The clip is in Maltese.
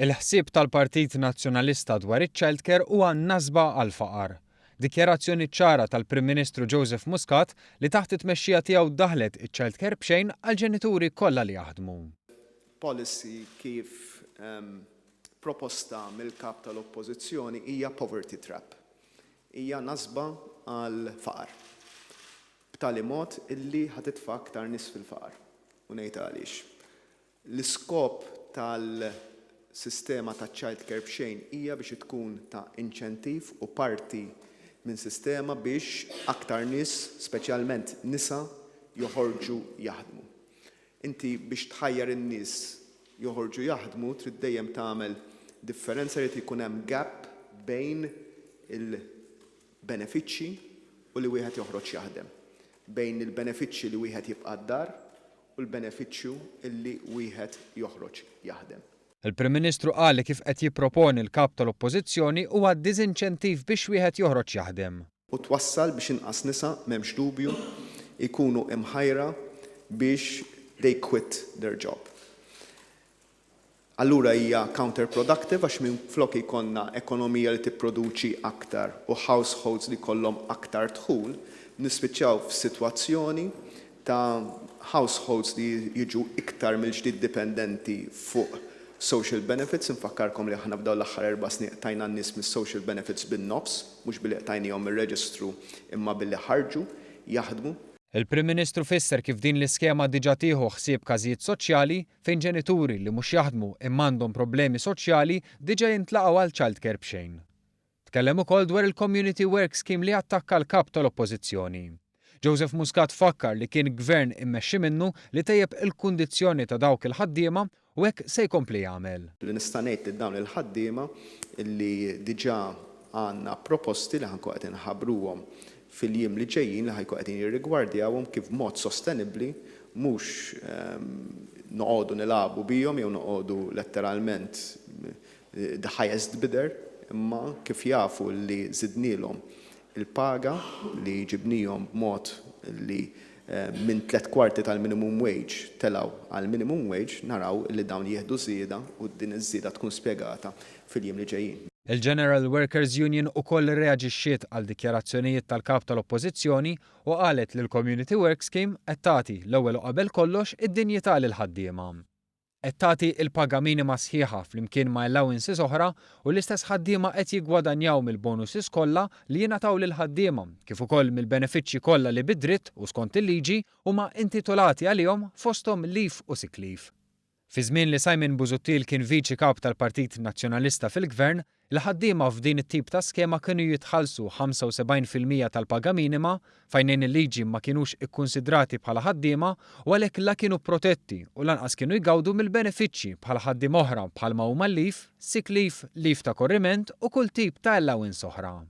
Il-ħsieb tal-Partit Nazzjonalista dwar iċ-childcare huwa nasba għall-faqar. Dikjarazzjoni ċara tal-Prim Ministru Joseph Muscat li taħt it-tmexxija tiegħu daħlet iċ-childcare b'xejn għall-ġenituri kollha li jaħdmu. Policy kif proposta mill-Kap tal-Oppożizzjoni hija poverty trap. Hija nasba għall-faqar. B'tali mod illi ħa titfa' aktar nies fil-faqar. U ngħid għaliex. L-iskop tal-sistema ta' child care b'xejn hija biex tkun ta' inċentiv u parti minn sistema biex aktar nies, speċjalment nisa, joħorġu jaħdmu. Inti biex tħajjar in-nies joħorġu jaħdmu trid dejjem tagħmel differenza, jrid ikun hemm gap bejn il-benefiċċji u li wieħed joħroġ jaħdem. Bejn il-benefiċċji li wieħed jibqa' d-dar u l-benefiċċju illi wieħed joħroġ jaħdem. Il-Prim Ministru qal li kif qed jipproponi l-Kap tal-Oppożizzjoni huwa diżinċentiv biex wieħed joħroġ jaħdem. U twassal biex inqas nisa, m'hemmx dubju, jkunu imħajra biex they quit their job. Allura hija counter-productive għax minflok jkollna ekonomija li tipproduċi aktar u households li jkollhom aktar dħul, nispiċċaw f'sitwazzjoni ta' households li jiġu iktar mill-ġdid dipendenti fuq social benefits. Infakkarkom li aħna f'dawn l-aħħar 4 snin qtajna n-nies mis-social benefits bin-nofs, mhux billi qtajnihom mir-reġistru imma billi ħarġu jaħdmu. Il-Prim Ministru fisser kif din l-iskema diġà tieħu ħsieb każijiet soċjali fejn ġenituri li mhux jaħdmu imma għandhom problemi soċjali diġà jintlaqgħu għal childcare b'xejn. Tkellem ukoll dwar il-Community Work Scheme li attakka l-Kap tal-Oppożizzjoni. Joseph Muscat fakkar li kien gvern immexxi minnu li tejjeb il-kundizzjoni ta' dawk il-ħaddiema u hekk se jkompli jagħmel. Li nista' ngħid lil dawn il-ħaddiema li diġà għandna proposti li ħa nkun qed inħabbruhom fil-jiem li ġejjin li ħa jkun qegħdin jirrigwardjawhom kif b'mod sostenibbli, mhux noqogħdu nilagħbu bihom jew noqogħdu letteralment the highest bidder, imma kif jafu li żidnielhom il-paga li ġibnihom b'mod li minn 3/4 tal-minimum wage telgħu għal minimum wage, naraw li dawn jieħdu żieda u din iż-żieda tkun spjegata fil-jiem li ġejjin. Il-General Workers Union ukoll irreaġixxiet għal dikjarazzjonijiet tal-Kap tal-Oppożizzjoni u qalet li l-Community Work Scheme qed tagħti l-ewwel u qabel kollox id-dinjità lill-ħaddiema. Qed tagħti l-paga minima sħiħa flimkien ma' allowances oħra u l-istess ħaddiema qed jiggwadanjaw mill-bonuses kollha li jingħataw lill-ħaddiema kif ukoll mill-benefiċċji kollha li bi dritt u skont il-liġi huma intitolati għalihom, fosthom leave u sick leave. Fi żmien li Simon Busuttil kien Viċi Kap tal-Partit Nazzjonalista fil-Gvern, il-ħaddiema f'din it-tip ta' skema kienu jitħallsu 75% tal-paga minima, f'għajnejn il-liġi ma kinux ikkunsidrati bħala ħaddiema u għalhekk la kienu protetti u lanqas kienu jgawdu mill-benefiċċji bħal ħaddiema oħra bħalma huma l-leave, sick leave, leave ta' korriment u kull tip ta' allowance oħra.